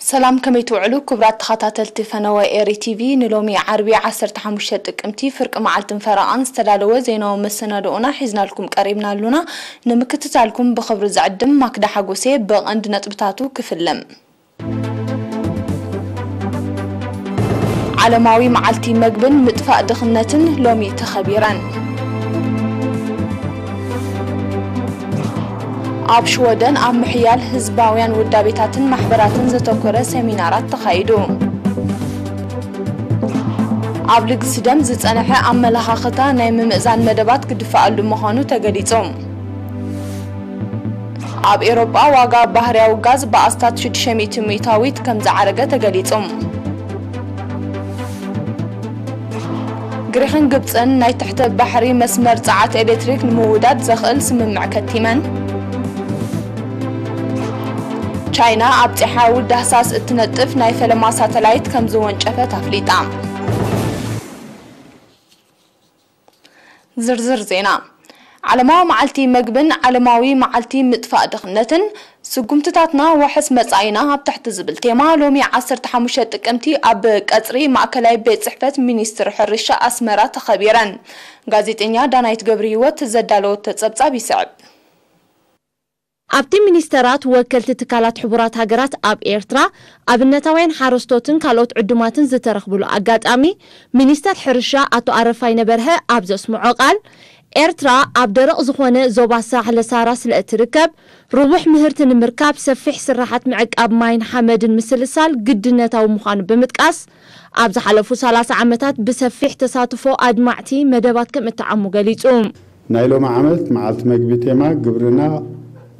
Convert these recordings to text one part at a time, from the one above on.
ሰላም፣ ከመይ ትውዕሉ ክቡራት ተኸታተልቲ ፈነወ ኤሪ ቲቪ? ንሎሚ ዓርቢ ዓሰርተ ሓሙሽተ ጥቅምቲ ፍርቂ መዓልትን ፈረቓን ዝተዳለወ ዜናዊ መሰናድኦና ሒዝናልኩም ቀሪብና ኣሉና። ንምክትታልኩም ብኽብሪ ዝዕድም ማክዳ ሓጎሴ። ብቐንዲ ነጥብታቱ ክፍለም። ዓለማዊ መዓልቲ መግብን ምጥፋእ ድኽነትን ሎሚ ተኸቢረን። ኣብ ሽወደን ኣብ ምሕያል ህዝባውያን ውዳቤታትን ማሕበራትን ዘተኮረ ሰሚናራት ተኻይዱ። ኣብ ልግሲ ደም ዝጸንሐ ኣመለኻኽታ ናይ ምምእዛን መደባት ክድፍኣሉ ምዃኑ ተገሊጹ። ኣብ ኤውሮጳ ዋጋ ባህርያዊ ጋዝ ብኣስታት ሽዱሽተ ሚእቲ ሚእታዊት ከም ዝዓረገ ተገሊጹ። ግሪኽን ግብጽን ናይ ትሕተ ባሕሪ መስመር ጸዓት ኤሌክትሪክ ንምውዳድ ዘኽእል ስምምዕ ከቲመን። ቻይና ኣብ ጸሓዊ ዳህሳስ እትነጥፍ ናይ ፈለማ ሳተላይት ከም ዝወንጨፈት ኣፍሊጣ። ዝርዝር ዜና። ዓለማዊ መዓልቲ መግብን ዓለማዊ መዓልቲ ምጥፋእ ድኽነትን፣ ስጉምትታትና ዋሕስ መጻኢና ኣብ ትሕቲ ዝብል ቴማ ሎሚ ዓሰርተ ሓሙሽተ ጥቅምቲ ኣብ ቀጽሪ ማእከላይ ቤት ጽሕፈት ሚኒስትር ሕርሻ ኣስመራ ተኸቢረን። ጋዜጠኛ ዳናይት ገብረህይወት ዘዳለወቶ ጸብጻብ ይስዕብ። ኣብቲ ሚኒስተራት፣ ወከልቲ ትካላት ሕቡራት ሃገራት ኣብ ኤርትራ፣ ኣብነታውያን ሓረስቶትን ካልኦት ዕዱማትን ዝተረኽብሉ ኣጋጣሚ፣ ሚኒስተር ሕርሻ ኣቶ ኣረፋይነ በርሀ ኣብ ዘስምዖ ቃል፣ ኤርትራ ኣብ ደረቕ ዝኾነ ዞባ ሳሕለ ሳህራ ስለ እትርከብ፣ ርቡሕ ምህርቲ ንምርካብ ሰፊሕ ስራሓት ምዕቃብ ማይን ሓመድን ምስልሳል ግድነታዊ ምዃኑ ብምጥቃስ፣ ኣብ ዝሓለፉ ሰላሳ ዓመታት ብሰፊሕ ተሳትፎ ኣድማዕቲ መደባት ከም እተዓሙ ገሊጹ። ናይ ሎሚ ዓመት መዓልቲ መግቢ ቴማ ግብርና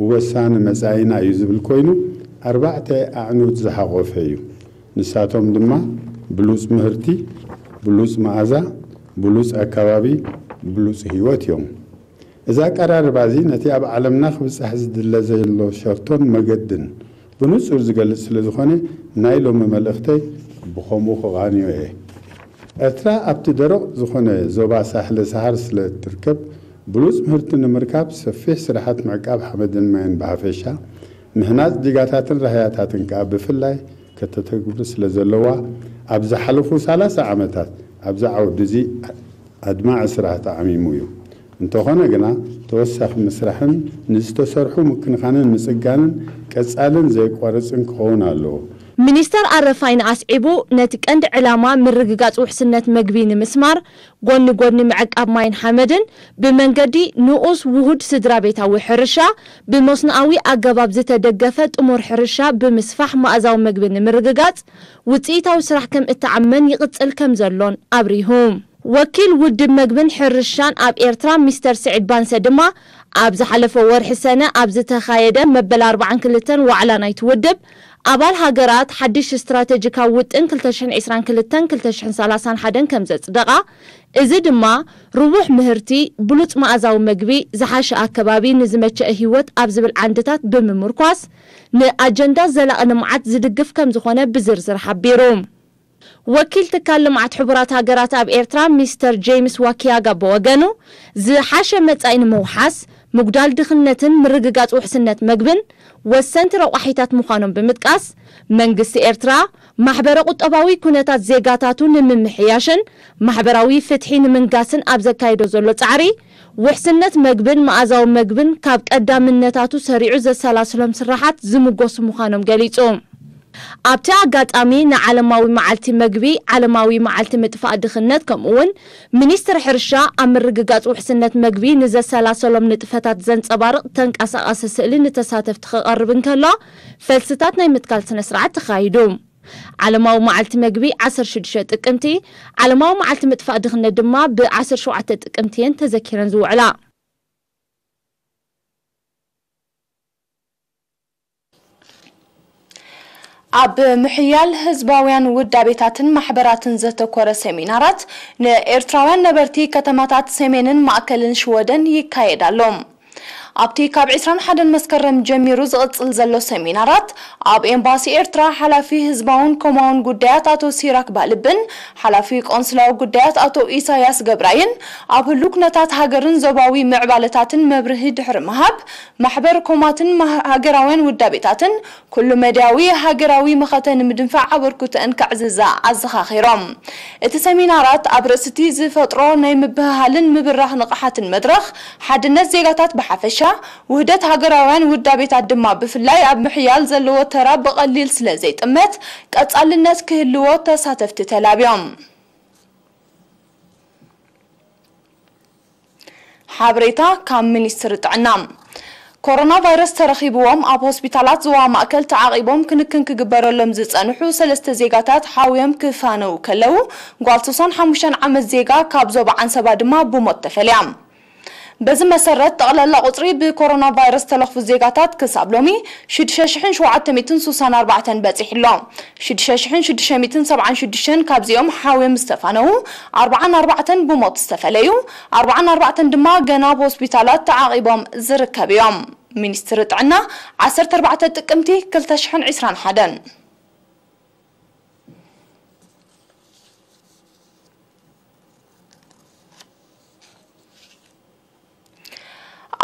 ወሳኒ መጻኢና እዩ ዝብል ኮይኑ፣ ኣርባዕተ ኣዕኑድ ዝሓቖፈ እዩ። ንሳቶም ድማ ብሉጽ ምህርቲ፣ ብሉጽ መኣዛ፣ ብሉጽ ኣከባቢ፣ ብሉጽ ህይወት እዮም። እዚ ኣቀራርባ እዚ ነቲ ኣብ ዓለምና ክብጻሕ ዝድለ ዘሎ ሸርቶን መገድን ብንጹር ዝገልጽ ስለ ዝኾነ፣ ናይ ሎሚ መልእኽተይ ብኸምኡ ክቓንዮ እየ። ኤርትራ ኣብቲ ደረቕ ዝኾነ ዞባ ሳሕለ ሰሃር ስለ እትርከብ፣ ብሉጽ ምህርቲ ንምርካብ ሰፊሕ ስራሓት ምዕቃብ ሓመድን ማይን ብሓፈሻ፣ ምህናጽ ዲጋታትን ራህያታትን ከኣ ብፍላይ ከተተግብር ስለ ዘለዋ፣ ኣብ ዝሓለፉ ሰላሳ ዓመታት ኣብዚ ዓውዲ እዚ ኣድማዒ ስራሕ ተዓሚሙ እዩ። እንተኾነ ግና፣ ተወሳኺ ምስራሕን ንዝተሰርሑ ምክንኻንን ምጽጋንን ቀጻልን ዘየቋርጽን ክኸውን ኣለዎ። ሚኒስተር ኣረፋይነ ኣስዒቡ፣ ነቲ ቀንዲ ዕላማ ምርግጋጽ ውሕስነት መግቢ ንምስማር፣ ጎኒ ጎኒ ምዕቃብ ማይን ሓመድን፣ ብመንገዲ ንኡስ ውሁድ ስድራ ቤታዊ ሕርሻ፣ ብመስኖኣዊ ኣገባብ ዝተደገፈ ጥሙር ሕርሻ ብምስፋሕ መኣዛዊ መግቢ ንምርግጋጽ፣ ውጽኢታዊ ስራሕ ከም እተዓመን ይቕጽል ከም ዘሎን ኣብሪሁ። ወኪል ውድብ መግብን ሕርሻን ኣብ ኤርትራ ሚስተር ስዒድ ባንሰ ድማ፣ ኣብ ዝሓለፈ ወርሒ ሰነ ኣብ ዝተኻየደ መበል ኣርባዓን ክልተን ዋዕላ ናይቲ ውድብ፣ ኣባል ሃገራት ሓድሽ ስትራተጂካዊ ውጥን ክልተ ሽሕን ዕስራን ክልተን ክልተ ሽሕን ሰላሳን ሓደን ከም ዘጽደቓ፣ እዚ ድማ ርቡሕ ምህርቲ፣ ብሉጽ መኣዛዊ መግቢ፣ ዝሓሸ ኣከባቢ፣ ንዝመቸአ ህይወት ኣብ ዝብል ዓንድታት ብምምርኳስ፣ ንኣጀንዳ ዘላቒ ልምዓት ዝድግፍ ከም ዝኾነ ብዝርዝር ሓቢሩ። ወኪል ትካል ልምዓት ሕቡራት ሃገራት ኣብ ኤርትራ ሚስተር ጄምስ ዋኪያጋ ብወገኑ፣ ዝሓሸ መጻኢ ንምውሓስ፣ ምጉዳል ድኽነትን ምርግጋጽ ውሕስነት መግብን ወሰንቲ ረቋሒታት ምዃኖም ብምጥቃስ፣ መንግስቲ ኤርትራ ማሕበረ ቁጠባዊ ኩነታት ዜጋታቱ ንምምሕያሽን ማሕበራዊ ፍትሒ ንምንጋስን ኣብ ዘካይዶ ዘሎ ጻዕሪ፣ ውሕስነት መግብን መኣዛዊ መግብን ካብ ቀዳምነታቱ ሰሪዑ ዘሰላስሎም ስራሓት ዝምጎሱ ምዃኖም ገሊጹ። ኣብቲ ኣጋጣሚ ንዓለማዊ መዓልቲ መግቢ፣ ዓለማዊ መዓልቲ ምጥፋእ ድኽነት፣ ከምኡ'ውን ሚኒስትሪ ሕርሻ ኣብ ምርግጋጽ ውሕስነት መግቢ ንዘሰላሰሎም ንጥፈታት ዘንጸባርቕ ተንቀሳቓሲ ስእሊ ንተሳተፍቲ ክቐርብ እንከሎ፣ ፈልስታት ናይ ምትካል ስነ ስርዓት ተኻይዱ። ዓለማዊ መዓልቲ መግቢ ዓሰርተ ሽዱሽተ ጥቅምቲ፣ ዓለማዊ መዓልቲ ምጥፋእ ድኽነት ድማ ብ ዓሰርተ ሸውዓተ ጥቅምቲ እየን ተዘኪረን ዝውዕላ። ኣብ ምሕያል ህዝባውያን ውዳቤታትን ማሕበራትን ዘተኮረ ሰሚናራት ንኤርትራውያን ነበርቲ ከተማታት ሰሜንን ማእከልን ሽወደን ይካየድ ኣሎ። ኣብቲ ካብ ዕስራን ሓደን መስከረም ጀሚሩ ዝቕጽል ዘሎ ሰሚናራት፣ ኣብ ኤምባሲ ኤርትራ ሓላፊ ህዝባውን ኮማውን ጉዳያት ኣቶ ሲራክ ባልብን ሓላፊ ቆንስላዊ ጉዳያት ኣቶ ኢሳያስ ገብራይን ኣብ ህሉ ኩነታት ሃገርን ዞባዊ ምዕባለታትን መብርሂ ድሕሪ ምሃብ፣ ማሕበር ኮማትን ሃገራውያን ውዳቤታትን ኩሉ መዳያዊ ሃገራዊ መኸተ ንምድንፋዕ ኣበርክቶአን ከዕዝዛ ኣዘኻኺሮም። እቲ ሰሚናራት ኣብ ርእሲ እቲ ዝፈጥሮ ናይ ምብህሃልን ምብራኽ ንቕሓትን መድረኽ፣ ሓድነት ዜጋታት ብሓፈሻ፣ ውህደት ሃገራውያን ውዳቤታት ድማ ብፍላይ ኣብ ምሕያል ዘለዎ ተራ ብቐሊል ስለ ዘይጥመት፣ ቀጻልነት ክህልዎ ተሳተፍቲ ተላብዮም። ሓበሬታ ካብ ሚኒስትሪ ጥዕና። ኮሮና ቫይረስ ተረኺብዎም ኣብ ሆስፒታላት ዞባ ማእከል ተዓቒቦም ክንክን ክግበረሎም ዝጸንሑ ሰለስተ ዜጋታት ሓውዮም ክፋነዉ ከለዉ፣ ጓል ስሳን ሓሙሽተን ዓመት ዜጋ ካብ ዞባ ዓንሰባ ድማ ብሞት ተፈልያ። በዚ መሰረት፣ ጠቕላላ ቁጽሪ ብኮሮና ቫይረስ ተለኽፉ ዜጋታት ክሳብ ሎሚ ሽዱሽተ ሽሕን ሸውዓተ ሚእትን ስሳን ኣርባዕተን በጺሑ ኣሎ። ሽዱሽተ ሽሕን ሽዱሽተ ሚእትን ሰብዓን ሽዱሽተን ካብዚኦም ሓውዮም ዝተፋነዉ፣ ኣርብዓን ኣርባዕተን ብሞት ዝተፈለዩ፣ ኣርብዓን ኣርባዕተን ድማ ገና ኣብ ሆስፒታላት ተዓቒቦም ዝርከቡ እዮም። ሚኒስትሪ ጥዕና፣ ዓሰርተ ኣርባዕተ ጥቅምቲ ክልተ ሽሕን ዕስራን ሓደን።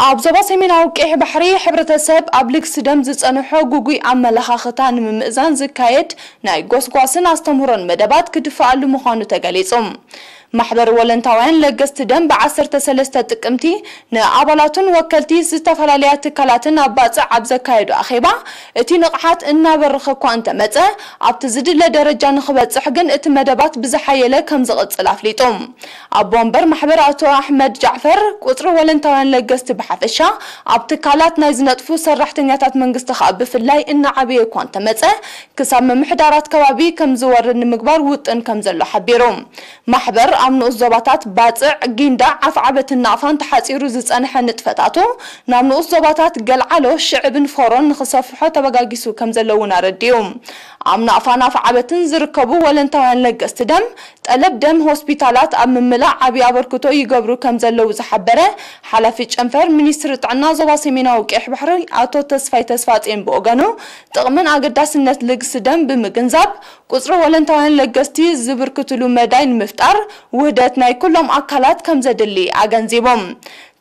ኣብ ዞባ ሰሜናዊ ቀይሕ ባሕሪ፣ ሕብረተሰብ ኣብ ልግሲ ደም ዝጸንሖ ግጉይ ኣመለኻኽታ ንምምእዛን ዝካየድ ናይ ጎስጓስን ኣስተምህሮን መደባት ክድፍኣሉ ምዃኑ ተገሊጹ። ማሕበር ወለንታውያን ለገስቲ ደም ብዓሰርተ ሰለስተ ጥቅምቲ ንኣባላቱን ወከልቲ ዝተፈላለያ ትካላትን ኣብ ባጽዕ ኣብ ዘካየዶ ኣኼባ፣ እቲ ንቕሓት እናበረኸ እኳ እንተመጸ፣ ኣብቲ ዝድለ ደረጃ ንኽበጽሕ ግን እቲ መደባት ብዝሓየለ ከም ዝቕጽል ኣፍሊጡ። ኣቦ ወንበር ማሕበር ኣቶ ኣሕመድ ጃዕፈር፣ ቁጽሪ ወለንታውያን ለገስቲ ብሓፈሻ፣ ኣብ ትካላት ናይ ዝነጥፉ ሰራሕተኛታት መንግስቲ ከኣ ብፍላይ እናዓበየ እኳ እንተመጸ፣ ክሳብ ምምሕዳራት ከባቢ ከም ዝወርድ ንምግባር ውጥን ከም ዘሎ ሓቢሩ። ማሕበር ኣብ ንኡስ ዞባታት ባጽዕ፣ ጊንዳዕ፣ ኣፍዓበትን ናቕፋን ተሓጺሩ ዝጸንሐ ንጥፈታቱ ናብ ንኡስ ዞባታት ገልዓሎ፣ ሽዕብን ፎሮን ንኽሰፍሖ ተበጋጊሱ ከም ዘሎ እውን ኣረዲኡ። ኣብ ናቕፋን ኣፍዓበትን ዝርከቡ ወለንታውያን ለገስቲ ደም፣ ጠለብ ደም ሆስፒታላት ኣብ ምምላእ ዓቢ ኣበርክቶ ይገብሩ ከም ዘለዉ ዝሓበረ ሓላፊ ጨንፈር ሚኒስትሪ ጥዕና ዞባ ሰሜናዊ ቀይሕ ባሕሪ ኣቶ ተስፋይ ተስፋጽዮን ብወገኑ፣ ጥቕምን ኣገዳስነት ልግሲ ደም ብምግንዛብ፣ ቁጽሪ ወለንታውያን ለገስቲ ዝብርክትሉ መዳይ ንምፍጣር ውህደት ናይ ኩሎም ኣካላት ከም ዘድሊ ኣገንዚቦም።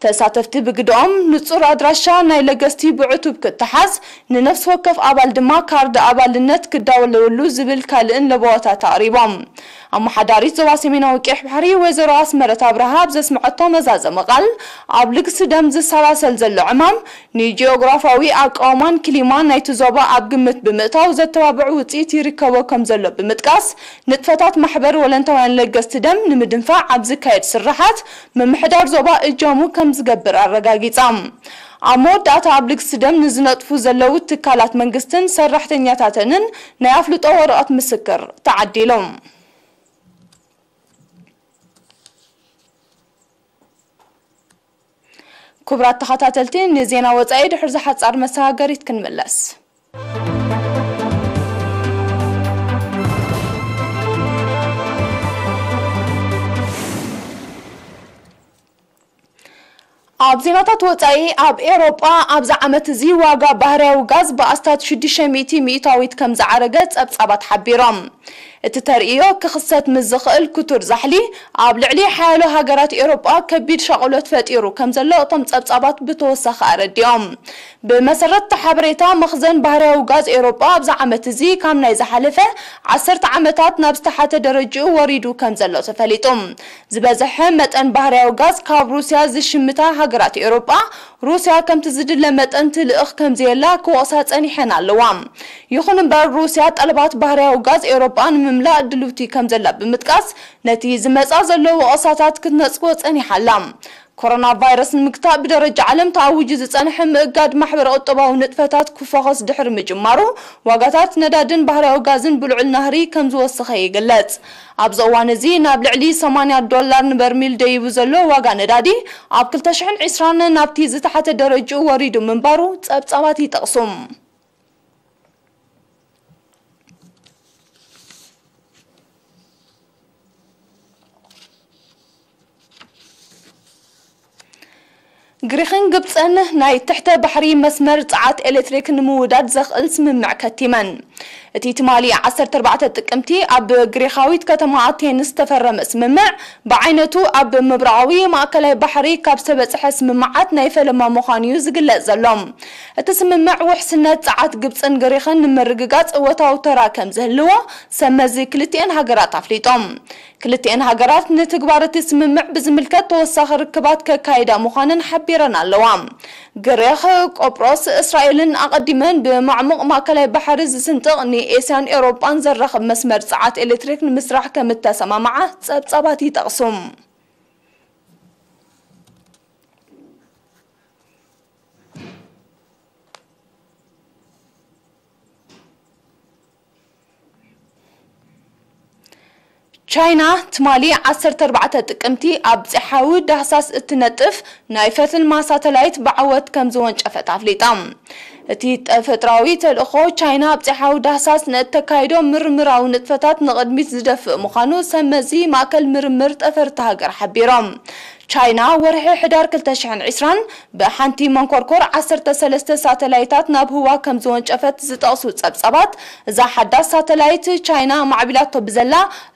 ተሳተፍቲ ብግደኦም፣ ንጹር ኣድራሻ ናይ ለገስቲ ብዕቱብ ክተሓዝ፣ ንነፍሲ ወከፍ ኣባል ድማ ካርድ ኣባልነት ክዳወለወሉ ዝብል ካልእን ለበዋታት ኣቕሪቦም። ኣመሓዳሪት ዞባ ሰሜናዊ ቀይሕ ባሕሪ ወይዘሮ ኣስመረት ኣብርሃ ኣብ ዘስምዐቶ መዛዘሚ ቃል፣ ኣብ ልግሲ ደም ዝሰላሰል ዘሎ ዕማም ንጂኦግራፋዊ ኣቃውማን ክሊማን ናይቲ ዞባ ኣብ ግምት ብምእታው ዘተባብዕ ውጽኢት ይርከቦ ከም ዘሎ ብምጥቃስ፣ ንጥፈታት ማሕበር ወለንታውያን ለገስቲ ደም ንምድንፋዕ ኣብ ዝካየድ ስርሓት ምምሕዳር ዞባ እጃሙ ከም ዝገብር ኣረጋጊጻ። ኣብ መወዳእታ ኣብ ልግሲ ደም ንዝነጥፉ ዘለዉ ትካላት መንግስትን ሰራሕተኛታተንን ናይ ኣፍልጦ ወረቐት ምስክር ተዓዲሉ። ክቡራት ተኸታተልቲ፣ ንዜና ወጻኢ ድሕሪ ዝሓጻር መሰጋገሪት ክንምለስ። ኣብ ዜናታት ወጻኢ፣ ኣብ ኤውሮጳ ኣብዚ ዓመት እዚ ዋጋ ባህርያዊ ጋዝ ብኣስታት ሽዱሽተ ሚእቲ ሚእታዊት ከም ዝዓረገ ጸብጻባት ሓቢሮም። እቲ ተርእዮ ክኽሰት ምስ ዝኽእል ክቱር ዛሕሊ ኣብ ልዕሊ ሓያሎ ሃገራት ኤውሮጳ ከቢድ ሻቕሎት ፈጢሩ ከም ዘሎ እቶም ጸብጻባት ብተወሳኺ ኣረዲኦም። ብመሰረት እቲ ሓበሬታ፣ መኽዘን ባህርያዊ ጋዝ ኤውሮጳ ኣብዚ ዓመት እዚ ካብ ናይ ዝሓለፈ ዓሰርተ ዓመታት ናብ ዝተሓተ ደረጅኡ ወሪዱ ከም ዘሎ ተፈሊጡ። ዝበዝሐ መጠን ባህርያዊ ጋዝ ካብ ሩስያ ዝሽምታ ሃገራት ኤውሮጳ፣ ሩስያ ከምቲ ዝድለ መጠን ትልእኽ ከም ዘየላ ክወቕሳ ጸኒሐን ኣለዋ። ይኹን እምበር፣ ሩስያ ጠለባት ባህርያዊ ጋዝ ኤውሮጳ ንምምላእ ድልውቲ ከም ዘላ ብምጥቃስ፣ ነቲ ዝመጻ ዘሎ ወቐሳታት ክትነጽጎ ጸኒሓ ኣላ። ኮሮና ቫይረስ ንምግታእ ብደረጃ ዓለም ተኣዊጁ ዝጸንሐ ምእጋድ ማሕበረ ቁጠባዊ ንጥፈታት ክፈኾስ ድሕሪ ምጅማሩ፣ ዋጋታት ነዳድን ባህርያዊ ጋዝን ብልዑል ናህሪ ከም ዝወሰኸ ይግለጽ። ኣብዚ እዋን እዚ ናብ ልዕሊ ሰማንያ ዶላር ንበርሚል ደይቡ ዘሎ ዋጋ ነዳዲ፣ ኣብ ክልተ ሽሕን ዕስራን ናብቲ ዝተሓተ ደረጅኡ ወሪዱ ምንባሩ ጸብጻባት ይጠቕሱ። ግሪኽን ግብጽን ናይ ትሕተ ባሕሪ መስመር ጸዓት ኤሌክትሪክ ንምውዳድ ዘኽእል ስምምዕ ከቲመን። እቲ ትማሊ ዓሰርተ ኣርባዕተ ጥቅምቲ ኣብ ግሪኻዊት ከተማ ኣቴንስ ዝተፈረመ ስምምዕ፣ ብዓይነቱ ኣብ ምብራቓዊ ማእከላይ ባሕሪ ካብ ዝተበጽሐ ስምምዓት ናይ ፈለማ ምዃኑ እዩ ዝግለጽ ዘሎ። እቲ ስምምዕ ውሕስነት ጸዓት ግብጽን ግሪኽን ንምርግጋጽ እወታዊ ተራ ከም ዝህልዎ ሰብ መዚ ክልቲኤን ሃገራት ኣፍሊጦም። ክልቲኤን ሃገራት ንትግባር እቲ ስምምዕ ብዝምልከት ተወሳኺ ርክባት ከካይዳ ምዃነን ሓቢረን ኣለዋ። ግሪኽ፣ ቆጵሮስ፣ እስራኤልን ኣቐዲመን ብማዕሙቕ ማእከላይ ባሕሪ ዝስንጥቕ ንኤስያን ኤውሮጳን ዘራኽብ መስመር ጸዓት ኤሌክትሪክ ንምስራሕ ከም እተሰማምዓ ጸብጻባት ይጠቕሱ። ቻይና ትማሊ ዓሰርተ ኣርባዕተ ጥቅምቲ ኣብ ጸሓዊ ዳህሳስ እትነጥፍ ናይ ፈትልማ ሳተላይት ብዓወት ከም ዝወንጨፈት ኣፍሊጣ። እቲ ተፈጥራዊ ተልእኾ ቻይና ኣብ ጸሓዊ ዳህሳስ ንእተካይዶ ምርምራዊ ንጥፈታት ንቕድሚት ዝደፍእ ምዃኑ ሰብ መዚ ማእከል ምርምር ጠፈርቲ ሃገር ሓቢሮም። ቻይና ወርሒ ሕዳር ክልተ ሽሕን ዕስራን ብሓንቲ መንኮርኮር ዓሰርተ ሰለስተ ሳተላይታት ናብ ህዋ ከም ዝወንጨፈት ዝጠቕሱ ጸብጻባት፣ እዛ ሓዳስ ሳተላይት ቻይና ማዕቢላቶ ብዘላ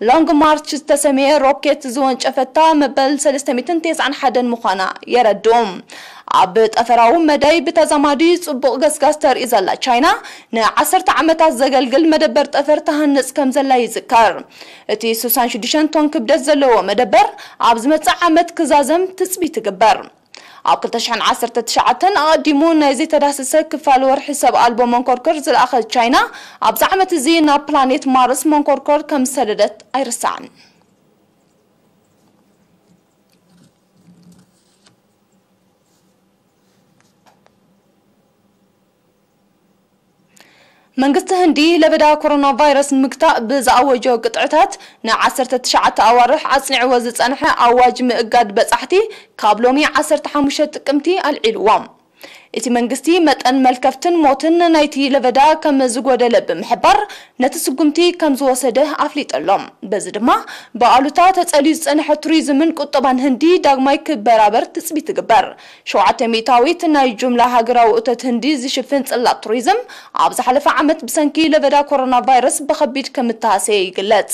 ሎንግ ማርች ዝተሰመየ ሮኬት ዝወንጨፈታ መበል ሰለስተ ሚእትን ተስዓን ሓደን ምዃና የረድኡ። ኣብ ጠፈራዊ መዳይ ብተዛማዲ ጽቡቕ ገስጋስ ተርኢ ዘላ ቻይና፣ ንዓሰርተ ዓመታት ዘገልግል መደበር ጠፈር ትሃንጽ ከም ዘላ ይዝከር። እቲ ስሳን ሽዱሽተን ቶን ክብደት ዘለዎ መደበር ኣብ ዝመጽእ ዓመት ክዛዘም ትጽቢት ይግበር። ኣብ ክልተ ሽሕን ዓሰርተ ትሽዓተን ኣቐዲሙ ናይ ዘይተዳህሰሰ ክፋል ወርሒ ሰብ ኣልቦ መንኮርኮር ዝለኣኸት ቻይና፣ ኣብዚ ዓመት እዚ ናብ ፕላኔት ማርስ መንኮርኮር ከም ዝሰደደት ኣይርሳዕን። መንግስቲ ህንዲ ለበዳ ኮሮና ቫይረስ ንምግታእ ብዝኣወጆ ቅጥዕታት፣ ን ዓሰርተ ትሽዓተ ኣዋርሕ ኣጽኒዕዎ ዝጸንሐ ኣዋጅ ምእጋድ በጻሕቲ፣ ካብ ሎሚ ዓሰርተ ሓሙሽተ ጥቅምቲ ኣልዒልዎ። እቲ መንግስቲ መጠን መልከፍትን ሞትን ናይቲ ለበዳ ከም ዝጎደለ ብምሕባር፣ ነቲ ስጉምቲ ከም ዝወሰደ ኣፍሊጡ ኣሎ። በዚ ድማ፣ ብኣሉታ ተጸልዩ ዝጸንሐ ቱሪዝምን ቁጠባን ህንዲ ዳግማይ ክበራበር ትጽቢት ትግበር። ሸውዓተ ሚእታዊት ናይ ጁምላ ሃገራዊ እቶት ህንዲ ዝሽፍን ጽላት ቱሪዝም፣ ኣብ ዝሓለፈ ዓመት ብሰንኪ ለበዳ ኮሮና ቫይረስ ብኸቢድ ከም እተሃሰየ ይግለጽ።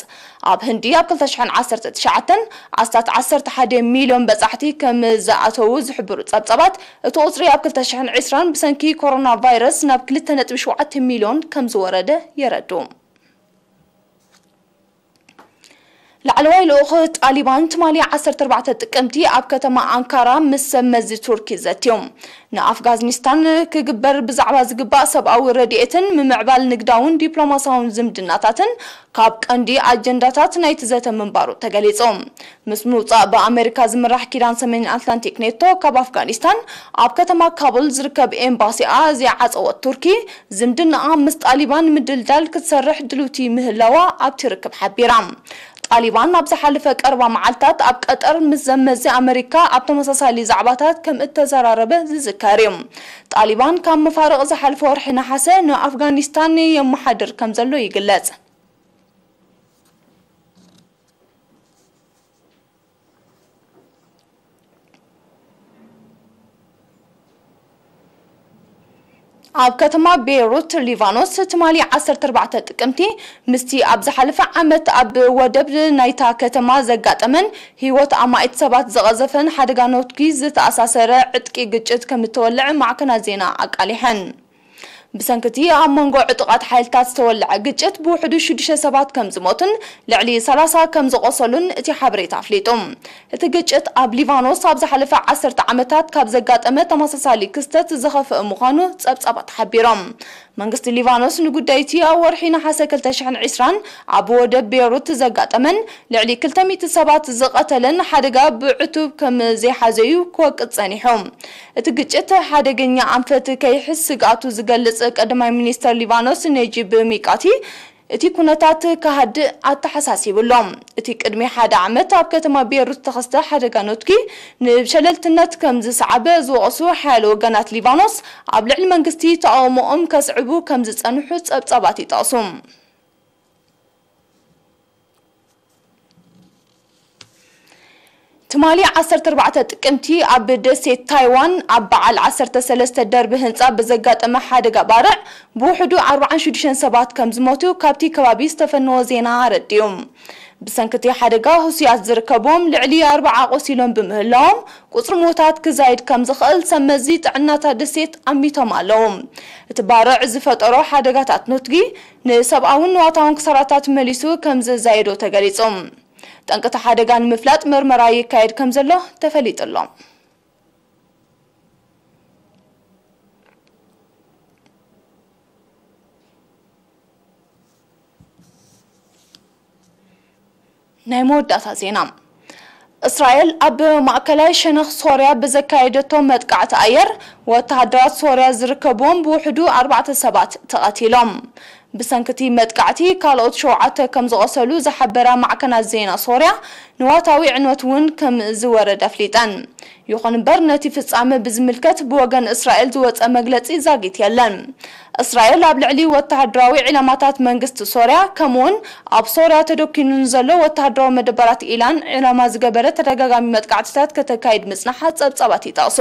ኣብ ህንዲ ኣብ ክልተ ሽሕን ዓሰርተ ትሽዓተን ኣስታት ዓሰርተ ሓደ ሚልዮን በጻሕቲ ከም ዝኣተዉ ዝሕብሩ ጸብጻባት፣ እቲ ቁጽሪ ኣብ ክልተ ሽሕን ዕስራን ብሰንኪ ኮሮና ቫይረስ ናብ ክልተ ነጥቢ ሸውዓተ ሚልዮን ከም ዝወረደ የረድኡ። ላዕለዋይ ልኡኽ ጣሊባን ትማሊ ዓሰርተ ኣርባዕተ ጥቅምቲ ኣብ ከተማ ኣንካራ ምስ ሰብ መዚ ቱርኪ ዘትዮም። ንኣፍጋኒስታን ክግበር ብዛዕባ ዝግባእ ሰብኣዊ ረድኤትን ምምዕባል ንግዳውን ዲፕሎማሲያውን ዝምድናታትን ካብ ቀንዲ ኣጀንዳታት ናይቲ ዘተ ምንባሩ ተገሊጹ። ምስ ምውጻእ ብኣመሪካ ዝምራሕ ኪዳን ሰሜን ኣትላንቲክ ኔቶ ካብ ኣፍጋኒስታን ኣብ ከተማ ካቡል ዝርከብ ኤምባሲኣ ዘይዓጸወት ቱርኪ፣ ዝምድናኣ ምስ ጣሊባን ምድልዳል ክትሰርሕ ድልውቲ ምህላዋ ኣብቲ ርክብ ሓቢራ። ጣሊባን ኣብ ዝሓለፈ ቀረባ መዓልታት ኣብ ቀጠር ምስ ዘመዚ ኣመሪካ ኣብ ተመሳሳሊ ዛዕባታት ከም እተዘራረበ ዝዝከር እዩ። ጣሊባን ካብ መፋርቕ ዝሓለፈ ወርሒ ነሓሰ ንኣፍጋኒስታን የመሓድር ከም ዘሎ ይግለጽ። ኣብ ከተማ ቤይሩት ሊባኖስ ትማሊ ዓሰርተ ኣርባዕተ ጥቅምቲ ምስቲ ኣብ ዝሓለፈ ዓመት ኣብ ወደብ ናይታ ከተማ ዘጋጠመን ህይወት ኣማኢት ሰባት ዝቐዘፈን ሓደጋ ነውትኪ ዝተኣሳሰረ ዕጥቂ ግጭት ከም እተወልዐ ማዕከናት ዜና ኣቃሊሐን። ብሰንክቲ ኣብ መንጎ ዕጡቓት ሓይልታት ዝተወልዐ ግጭት ብውሕዱ ሽዱሽተ ሰባት ከም ዝሞቱን ልዕሊ ሰላሳ ከም ዝቖሰሉን እቲ ሓበሬታ ኣፍሊጡ። እቲ ግጭት ኣብ ሊባኖስ ኣብ ዝሓለፈ ዓሰርተ ዓመታት ካብ ዘጋጠመ ተመሳሳሊ ክስተት ዝኸፍአ ምዃኑ ጸብጻባት ሓቢሮም። መንግስቲ ሊባኖስ ንጉዳይ እቲ ኣብ ወርሒ ነሓሰ ክልተ ሽሕን ዕስራን ኣብ ወደብ ቤይሩት ዘጋጠመን ልዕሊ ክልተ ሚእቲ ሰባት ዝቐተለን ሓደጋ ብዕቱብ ከም ዘይሓዘዩ ክወቅጽ ጸኒሑ። እቲ ግጭት ሓደገኛ ኣንፈት ከይሕዝ ስግኣቱ ዝገልጽ ቀዳማይ ሚኒስተር ሊባኖስ ነጂብ ሚቃቲ፣ እቲ ኩነታት ክሃድእ ኣተሓሳሲቡ ኣሎ። እቲ ቅድሚ ሓደ ዓመት ኣብ ከተማ ቤይሩት ዝተኸስተ ሓደጋ ነውትኪ ንሸለልትነት ከም ዝሰዓበ ዝወቐሱ ሓያሎ ወገናት ሊባኖስ፣ ኣብ ልዕሊ መንግስቲ ተቓውሞኦም ከስዕቡ ከም ዝጸንሑ ጸብጻባት ይጠቕሱ። ትማሊ ዓሰርተ ኣርባዕተ ጥቅምቲ ኣብ ደሴት ታይዋን ኣብ በዓል ዓሰርተ ሰለስተ ደርቢ ህንጻ ብዘጋጠመ ሓደጋ ባርዕ ብውሕዱ ኣርባዓን ሽዱሽተን ሰባት ከም ዝሞቱ ካብቲ ከባቢ ዝተፈነወ ዜና ኣረዲኡ። ብሰንኪ እቲ ሓደጋ ህሱያት ዝርከብዎም ልዕሊ ኣርባዓ ቆሲሎም ብምህላዎም፣ ቁጽሪ ሞታት ክዛይድ ከም ዝኽእል ሰብ መዚ ጥዕናታ ደሴት ኣሚቶም ኣለዉ። እቲ ባርዕ ዝፈጠሮ ሓደጋታት ኖትጊ ንሰብኣውን ንዋታውን ክሳራታት መሊሱ ከም ዘዛየዶ ተገሊጹ። ጠንቅቲ ሓደጋ ንምፍላጥ መርመራ ይካየድ ከም ዘሎ ተፈሊጡ ኣሎ። ናይ መወዳእታ ዜና። እስራኤል ኣብ ማእከላይ ሸነኽ ሶርያ ብዘካየደቶ መጥቃዕቲ ኣየር፣ ወተሃደራት ሶርያ ዝርከብዎም ብውሕዱ ኣርባዕተ ሰባት ተቐቲሎም። ብሰንኪ እቲ መጥቃዕቲ ካልኦት ሸውዓተ ከም ዝቖሰሉ ዝሓበራ ማዕከናት ዜና ሶርያ፣ ንዋታዊ ዕንወት እውን ከም ዝወረደ ኣፍሊጠን። ይኹን እምበር፣ ነቲ ፍጻመ ብዝምልከት ብወገን እስራኤል ዝወጸ መግለጺ ዛጊት የለን። እስራኤል ኣብ ልዕሊ ወተሃደራዊ ዒላማታት መንግስቲ ሶርያ፣ ከምኡውን ኣብ ሶርያ ተደኪኑ ንዘሎ ወተሃደራዊ መደበራት ኢላን ዒላማ ዝገበረ ተደጋጋሚ መጥቃዕትታት ከተካይድ ምጽናሓ ጸብጻባት ይጠቕሱ።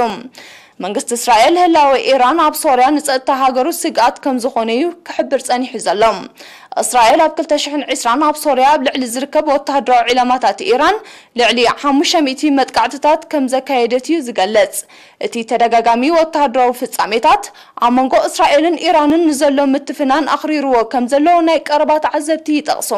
መንግስቲ እስራኤል ህላወ ኢራን ኣብ ሶርያ ንጸጥታ ሃገሩ ስግኣት ከም ዝኾነ እዩ ክሕብር ጸኒሑ ዘሎ። እስራኤል ኣብ ክልተ ሽሕን ዕስራን ኣብ ሶርያ ኣብ ልዕሊ ዝርከብ ወተሃደራዊ ዒላማታት ኢራን ልዕሊ ሓሙሽተ ሚእቲ መጥቃዕትታት ከም ዘካየደት እዩ ዝገልጽ። እቲ ተደጋጋሚ ወተሃደራዊ ፍጻሜታት ኣብ መንጎ እስራኤልን ኢራንን ንዘሎ ምትፍናን ኣኽሪርዎ ከም ዘሎ ናይ ቀረባ ተዓዘብቲ ይጠቕሱ።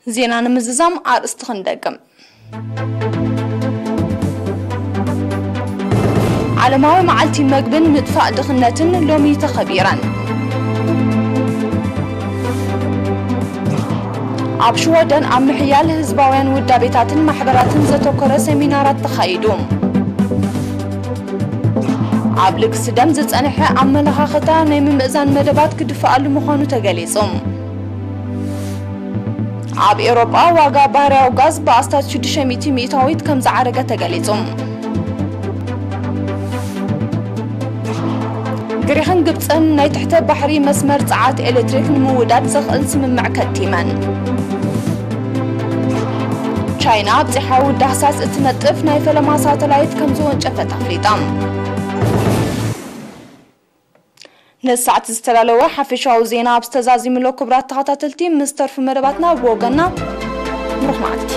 ዜና ንምዝዛም ኣርእስቲ ክንደግም። ዓለማዊ መዓልቲ መግብን ምጥፋእ ድኽነትን ሎሚ ተኸቢረን። ኣብ ሽወደን ኣብ ምሕያል ህዝባውያን ውዳቤታትን ማሕበራትን ዘተኮረ ሰሚናራት ተኻይዱ። ኣብ ልግሲ ደም ዝጸንሐ ኣመለኻኽታ ናይ ምምእዛን መደባት ክድፍኣሉ ምዃኑ ተገሊጹ። ኣብ ኤውሮጳ ዋጋ ባህርያዊ ጋዝ ብኣስታት ሽዱሽተ ሚእቲ ሚእታዊት ከም ዝዓረገ ተገሊጹ። ግሪኽን ግብጽን ናይ ትሕተ ባሕሪ መስመር ጸዓት ኤሌክትሪክ ንምውዳድ ዘኽእል ስምምዕ ከቲመን። ቻይና ኣብ ጸሓይ ዳህሳስ እትነጥፍ ናይ ፈለማ ሳተላይት ከም ዝወንጨፈት ኣፍሊጣ። ነዚ ሰዓት ዝተዳለወ ሓፈሻዊ ዜና ኣብ ዝተዛዚምሎ ክቡራት ተኸታተልቲ ምስ ተርፉ መደባትና ብወገንና ብሩኽ መዓልቲ።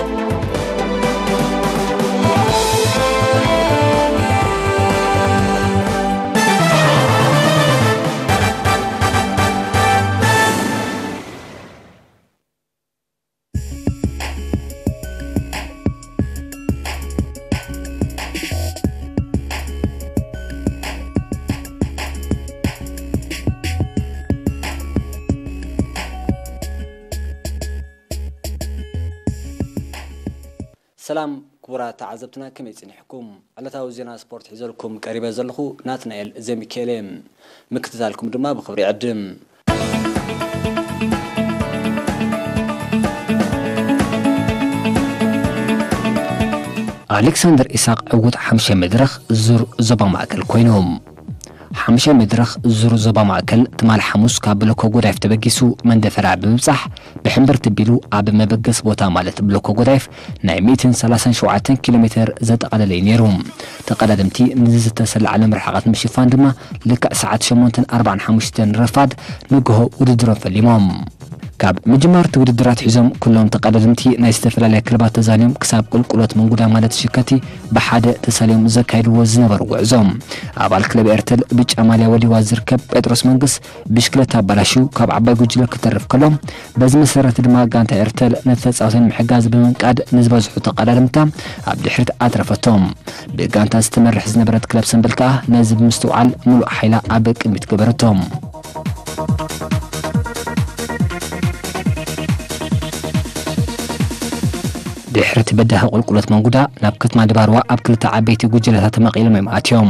ሰላም ክቡራት ተዓዘብትና፣ ከመይ ጸኒሕኩም? ዕለታዊ ዜና ስፖርት ሒዘልኩም ቀሪበ ዘለኹ ናትናኤል ዘሚካኤል እየ። ምክትታልኩም ድማ ብኽብሪ ይዕድም። ኣሌክሳንደር ኢሳቕ ዕዉት ሓምሻይ መድረኽ ዙር ዞባ ማእከል ኮይኑ። ሓምሻይ መድረኽ ዙር ዞባ ማእከል ትማል ሓሙስ ካብ ብሎኮ ጎዳይፍ ተበጊሱ መንደፈራ ብምብጻሕ ብሕምብርቲ ቢሉ ኣብ መበገሲ ቦታ ማለት ብሎኮ ጎዳይፍ ናይ ሚእትን ሰላሳን ሸውዓተን ኪሎ ሜተር ዘጠቓለለ እዩ ነይሩ። ተቐዳደምቲ ንዝተሰለዓሎም ርሕቐት ምሽፋን ድማ ልክዕ ሰዓት ሸሞንተን ኣርባዓን ሓሙሽተን ረፋድ ንግሆ ውድድሮም ፈሊሞም። ካብ ምጅማር እቲ ውድድር ኣትሒዞም ኩሎም ተቐዳደምቲ ናይ ዝተፈላለያ ክለባት ተዛንዮም ክሳብ ቁልቁሎት መንጉዳ ማለት ሽከቲ ብሓደ ተሳልዮም ዘካይድዎ ዝነበሩ ጉዕዞ። ኣባል ክለብ ኤርተል ብጫ ማልያ ወዲዋ ዝርከብ ጴጥሮስ መንግስ ብሽክለታ ኣባላሹ ካብ ዓባይ ጉጅለ ክተርፍ ከሎ፣ በዚ መሰረት ድማ ጋንታ ኤርተል ነቲ ተጻዋታይ ንምሕጋዝ ብምንቃድ ንዝበዝሑ ተቐዳደምታ ኣብ ድሕሪት ኣትረፈቶም። ብጋንታ ዝተመርሕ ዝነበረት ክለብ ሰምበል ከኣ ነዚ ብምስትውዓል ምሉእ ሓይላ ኣብ ቅድሚት ገበረቶ። ድሕሪ እቲ በዳሂ ቁልቁለት መንጉዳ ናብ ከተማ ድባርዋ ኣብ ክልተ ዓበይቲ ጉጅለታት ተመቒሎም እዮም ኣትዮም።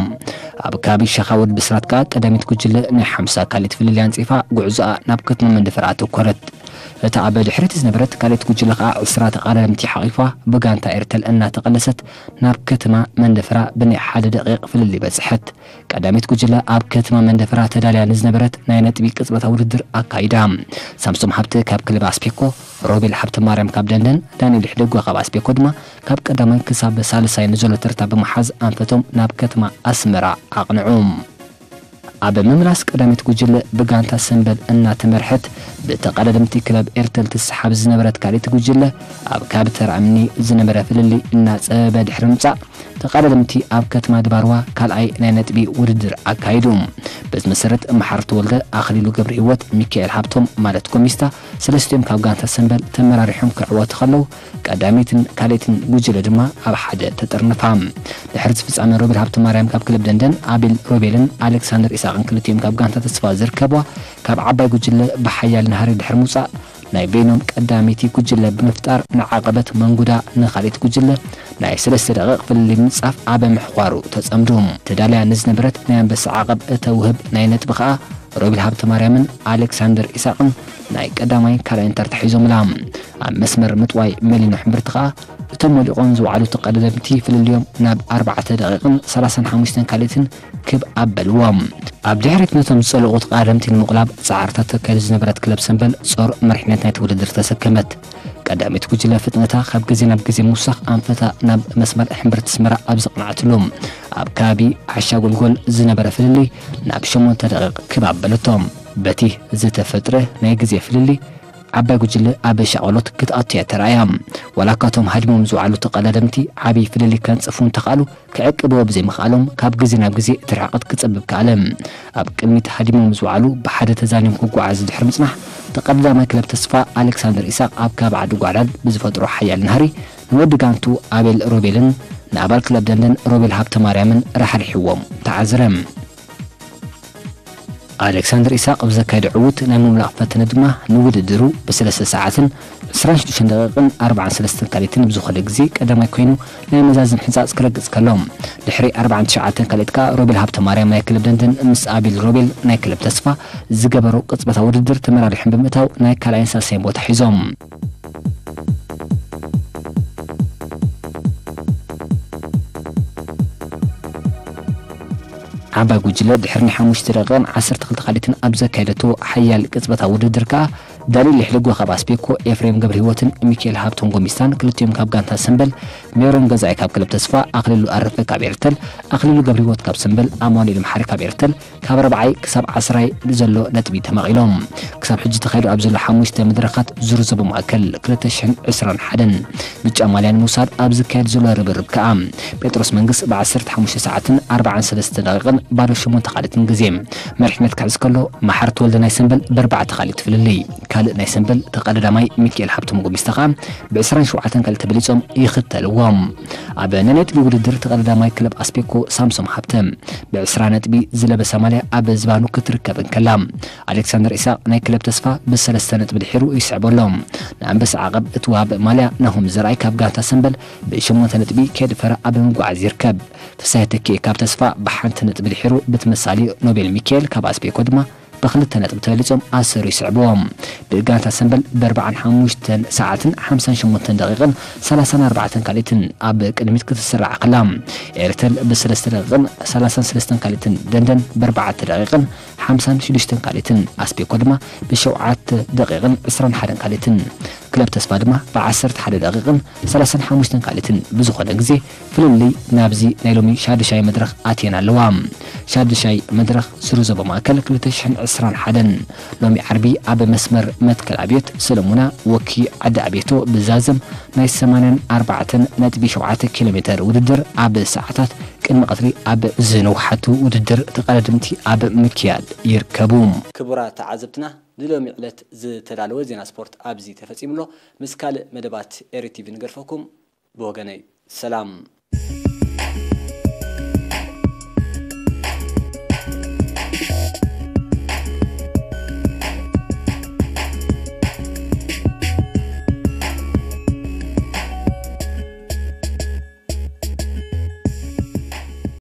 ኣብ ከባቢ ሸኻ ወድ ብስራት ከኣ ቀዳሚት ጉጅለ ናይ ሓምሳ ካሊት ፍልልይ ኣንጺፋ ጉዕዞኣ ናብ ከተማ መንደፈራ ኣተኮረት። እታ ኣብ ድሕሪት ዝነበረት ካልኣይቲ ጉጅለ ከኣ ዕስራ ተቓዳደምቲ ሓቒፋ ብጋንታ ኤርተል እናተቐለሰት ናብ ከተማ መንደፈራ ብናይ ሓደ ደቂቕ ፍልልይ በጽሐት። ቀዳሚት ጉጅለ ኣብ ከተማ መንደፈራ ተዳልያ ንዝነበረት ናይ ነጥቢ ቅጽበታዊ ውድድር ኣካይዳ። ሳምሶም ሃብተ ካብ ክለብ ኣስፔኮ፣ ሮቤል ሃብተ ማርያም ካብ ደንደን፣ ዳንኤል ሕደጎ ካብ ኣስፔኮ ድማ ካብ ቀዳማይ ክሳብ ሳልሳይ ንዘሎ ተርታ ብምሓዝ ኣንፈቶም ናብ ከተማ ኣስመራ ኣቕንዑ። ኣብ ምምላስ ቀዳሚት ጉጅለ ብጋንታ ሰምበል እናተመርሐት ብተቐዳደምቲ ክለብ ኤርተል ትሰሓብ ዝነበረት ካልኣይቲ ጉጅለ ኣብ ካብ ተራ እምኒ ዝነበረ ፍልልይ እናጸበበ ድሕሪ ምምጻእ ተቐዳደምቲ ኣብ ከተማ ድባርዋ ካልኣይ ናይ ነጥቢ ውድድር ኣካይዱ። በዚ መሰረት መሓር ተወልደ፣ ኣኽሊሉ ገብረ ህይወት፣ ሚካኤል ሃብቶም ማለት ጎሚስታ ሰለስቲኦም ካብ ጋንታ ሰምበል ተመራሪሖም ክዕወቱ ከለዉ ቀዳሚትን ካልኣይትን ጉጅለ ድማ ኣብ ሓደ ተጠርንፋ። ድሕሪ እዚ ፍጻመ ሮቤል ሃብተማርያም ካብ ክለብ ደንደን፣ ኣቤል ሮቤልን ኣሌክሳንደር ኢሳቕን ክልቲኦም ካብ ጋንታ ተስፋ ዝርከብዋ ካብ ዓባይ ጉጅለ ብሓያል ናህሪ ድሕሪ ምውጻእ ናይ በይኖም ቀዳመይቲ ጉጅለ ብምፍጣር ንዓቐበት መንጉዳ ንኻልኣይቲ ጉጅለ ናይ ሰለስተ ደቂቕ ፍልልይ ብምንጻፍ ኣብ ምሕቋሩ ተጸምዱ። ተዳልያ ንዝነበረት ናይ ኣንበሳ ዓቐብ እተውህብ ናይ ነጥቢ ከኣ ሮቤል ሃብተማርያምን ኣሌክሳንደር ኢሳቕን ናይ ቀዳማይን ካልኣይን ተርታ ሒዞምላ። ኣብ መስመር ምጥዋይ መሊኖ ሕምብርቲ ከኣ እቶም ወዲቖም ዝወዓሉ ተቐዳደምቲ ፍልልዮም ናብ ኣርባዕተ ደቂቕን ሰላሳን ሓሙሽተን ካልኢትን ክብ ኣበልዎም። ኣብ ድሕሪት ነቶም ዝጸለቑ ተቐዳደምቲ ንምቑላብ ጻዕርታት ተካይድ ዝነበረት ክለብ ሰምበል ጾር መሪሕነት ናይቲ ውድድር ተሰከመት። ቀዳሚት ጉጅለ ፍጥነታ ካብ ግዜ ናብ ግዜ ምውሳኽ ኣንፈታ ናብ መስመር ሕምብርቲ ኣስመራ ኣብ ዘቕንዓትሉ ኣብ ከባቢ ዓሻ ጎልጎል ዝነበረ ፍልልይ ናብ ሸሞንተ ደቂቕ ክብ ኣበለቶ። በቲ ዝተፈጥረ ናይ ግዜ ፍልልይ ዓባይ ጉጅለ ኣብ ሻቕሎት ክትኣቱ እያ ተራእያ። ዋላ እኳ እቶም ሃዲሞም ዝወዓሉ ተቐዳደምቲ ዓብዪ ፍልልይ ከንጽፉ እንተኽኣሉ ክዕቅብዎ ብዘይምኽኣሎም ካብ ግዜ ናብ ግዜ እቲ ርሕቐት ክጸብብ ከኣለ። ኣብ ቅድሚት ሃዲሞም ዝወዓሉ ብሓደ ተዛንዮም ክጓዓዙ ድሕሪ ምጽናሕ ተቐዳዳማይ ክለብ ተስፋ ኣሌክሳንደር ኢሳቕ ኣብ ከባቢ ዓዲ ጓዕዳድ ብዝፈጥሮ ሓያል ናህሪ ንወዲ ጋንቱ ኣቤል ሮቤልን ንኣባል ክለብ ደንደን ሮቤል ሃብተማርያምን ራሕሪሕዎም ተዓዝረ። ኣሌክሳንደር ኢሳቕ ብዘካየዶ ዕዉት ናይ ምምላቕ ፈተነ ድማ ንውድድሩ ብሰለስተ ሰዓትን ዕስራን ሽዱሽተን ደቂቕን ኣርባዓን ሰለስተን ካልኢትን ብዝኾነ ግዜ ቀዳማይ ኮይኑ ናይ መዛዝም ሕንጻጽ ክረግጽ ከሎ፣ ድሕሪ ኣርባዓን ትሽዓተን ካልኢት ከኣ ሮቤል ሃብተማርያም ናይ ክለብ ደንደን ምስ ኣቤል ሮቤል ናይ ክለብ ተስፋ ዝገበሮ ቅጽበታዊ ውድድር ተመራሪሖም ብምእታው ናይ ካልኣይን ሳልሳይን ቦታ ሒዞም። ዓባይ ጉጅለ ድሕሪ ናይ ሓሙሽተ ደቂቕን ዓሰርተ ክልተ ካልኢትን ኣብ ዘካየደቶ ሓያል ቅጽበታዊ ውድድር ከኣ ዳንኤል ይሕደጎ ካብ ኣስቤኮ፣ ኤፍሬም ገብረህይወትን ሚካኤል ሃብቶም ጎሚስታን ክልቲኦም ካብ ጋንታ ሰምበል፣ ሜሮን ገዛኢ ካብ ክለብ ተስፋ፣ ኣኽሊሉ ኣረፈ ካብ ኤርተል፣ ኣኽሊሉ ገብረህይወት ካብ ሰምበል፣ ኣማኑኤል መሓሪ ካብ ኤርተል ካብ ራብዓይ ክሳብ ዓስራይ ብዘሎ ነጥቢ ተመቒሎም። ክሳብ ሕጂ ተኻይዱ ኣብ ዘሎ ሓሙሽተ መድረኻት ዙር ዞባ ማእከል ክልተ ሽሕን ዕስራን ሓደን ብጫ ማልያ ንምውሳድ ኣብ ዝካየድ ዘሎ ርብርብ ከኣ ጴጥሮስ መንግስ ብዓሰርተ ሓሙሽተ ሰዓትን ኣርባዓን ሰለስተ ደቂቕን ባዶ ሸሞንተ ካልኢትን ግዜ መሪሕነት ክሕዝ ከሎ፣ መሓር ተወልደ ናይ ሰምበል ብኣርባዕተ ካልኢት ፍልልይ ካልእ ናይ ሰምበል ተቐዳዳማይ ሚካኤል ሃብቶም ጎሚስታ ከኣ ብዕስራን ሸውዓተን ካልኢት ተበሊጾም ይኽተልዎም። ኣብ ናይ ነጥቢ ውድድር ተቐዳዳማይ ክለብ ኣስቤኮ ሳምሶም ሃብተ ብዕስራ ነጥቢ ዝለበሳ ማልያ ኣብ ዝባኑ ክትርከብ እንከላ፣ ኣሌክሳንደር ኢሳቕ ናይ ክለብ ተስፋ ብሰለስተ ነጥቢ ድሒሩ ይስዕቦ ኣሎ። ንኣንበሳ ዓቐብ እትወሃብ ማልያ ናሆም ዘርኣይ ካብ ጋንታ ሰምበል ብሸሞንተ ነጥቢ ከድፈረ ኣብ ምጉዓዝ ይርከብ። ፍሳሄ ተኪኤ ካብ ተስፋ ብሓንቲ ነጥቢ ድሒሩ ብተመሳሊ ኖቤል ሚካኤል ካብ ኣስቤኮ ድማ ብክልተ ነጥቢ ተበሊጾም ኣሰሩ ይስዕብዎም። ብጋንታ ሰምበል ብኣርባዓን ሓሙሽተን ሰዓትን ሓምሳን ሸሞንተን ደቂቕን ሰላሳን ኣርባዕተን ካልኢትን ኣብ ቅድሚት ክትስራዕ ከላ፣ ኤርተል ብሰለስተ ደቂቕን ሰላሳን ሰለስተን ካልኢትን ደንደን ብኣርባዕተ ደቂቕን ሓምሳን ሽዱሽተን ካልኢትን ኣስቤኮ ድማ ብሸውዓተ ደቂቕን ዕስራን ሓደን ካልኢትን ክለብ ተስፋ ድማ ብዓሰርተ ሓደ ደቂቕን ሰላሳን ሓሙሽተን ካልኢትን ብዝኾነ ግዜ ፍልልይ ናብዚ ናይ ሎሚ ሻድሻይ መድረኽ ኣትየን ኣለዋ። ሻድሻይ መድረኽ ሱር ዞባ ማእከል ክልተ ሽሕን ዕስራን ሓደን ሎሚ ዓርቢ ኣብ መስመር መትከል ኣብዮት ሰለሙና ወኪ ዓዲ ኣብየቶ ብዛዘም ናይ ሰማንያን ኣርባዕተን ነጥቢ ሸውዓተ ኪሎ ሜተር ውድድር ኣብ ሰዓታት ቅድሚ ቀትሪ ኣብ ዝነውሓቱ ውድድር ተቐዳደምቲ ኣብ ምክያድ ይርከቡ። ክቡራት ተዓዘብትና፣ ንሎሚ ዕለት ዝተዳለወ ዜና ስፖርት ኣብዚ ተፈጺሙ ኣሎ። ምስ ካልእ መደባት ኤሪ ቲቪ ንገድፈኩም። ብወገነይ ሰላም።